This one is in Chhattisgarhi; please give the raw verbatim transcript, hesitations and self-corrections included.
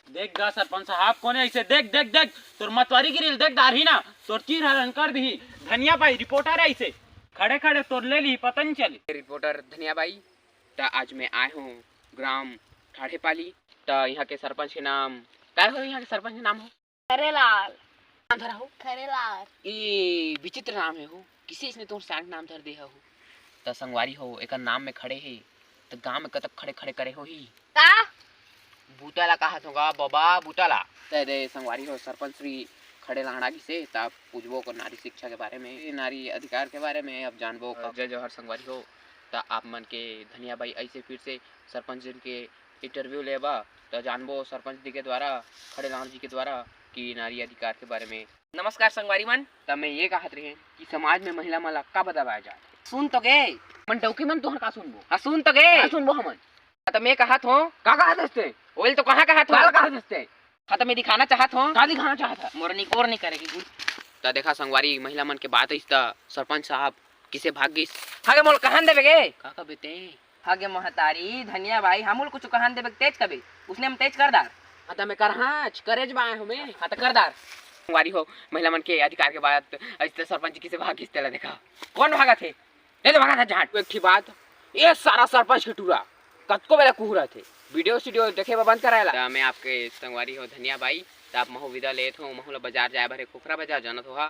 देख गा सरपंच साहब, कोने ऐसे देख, देख, देख, तोर मतवारी गिरिल देख डारही ना, तोर चीर हरण कर दिही। धनिया भाई रिपोर्टर ऐसे खड़े खड़े तोर ले ली, पता नहीं चली। रिपोर्टर धनिया भाई, त आज मैं आए हूँ ग्राम ठाढ़ेपाली। त यहाँ के सरपंच के नाम का हो? यहाँ के सरपंच के नाम हो? खरेलाल। नाम धरा हो? खरेलाल। ई विचित्र नाम है हो, किसे इसने तोर सैंट नाम धर दे हो? त संगवारी हो, एकर नाम में खड़े है, त गांव में कतक खड़े खड़े करे होही। का? बूता ला कहा थोगा बाबा, बूता ला। त दे संगवारी हो, सरपंच श्री खड़े लांगड़ा गिसे, त पूछबो को नारी शिक्षा के बारे में, नारी अधिकार के बारे में अब जानबो का। जय जोहार संगवारी हो, त आप मन के धनिया भाई ऐसे फिर से सरपंच जी के इंटरव्यू लेबा, त जानबो सरपंच जी के द्वारा, खड़े लांगड़ा जी के द्वारा कि नारी अधिकार के बारे में। नमस्कार संगवारी मन, त मैं ये कहत रहे कि समाज में महिला मन ला का बताया जाए। सुन तो गे। मन डौकी मन तुहर का सुनबो? हाँ, सुन तो गे। का सुनबो हमन? हाँ, त मैं कहत हों। का कहत हस ते? ओइल तो कहाँ कहत हों? का कहत हस ते? हाँ, त मैं दिखाना चाहत हों। का दिखाना चाहत है? मोर निकोर नहीं करेगी। त देखा संगवारी, महिला मन के बात अइस त सरपंच साहब किसे भाग गिस। हाँ गे, मोल कहन देबे गे। का कहबे ते? हाँ गे महतारी, धनिया भाई, हमूल कुछ कहन देबे तेज कबे। उसने हम तेज कर दार। हाँ, त मैं करहाच, करेज बाय हूँ मैं। हाँ, त कर दार। संगवारी हो, महिला मन के अधिकार के बात, अइस त सरपंच किसे भाग गिस तेला देखा। कौन भागत हे? ले तो भागत हे झाट। एक ठी बात, ये सारा सरपंच के टूरा, कतको बेला कुहरत हे। वीडियो सीडियो देखे बर बंद कराए ला। त मैं आपके संगवारी हो धनिया भाई, त आप महू विदा लेत हो, महू ला बाजार जाए बर हे, खोखरा बाजार जानत हो हा।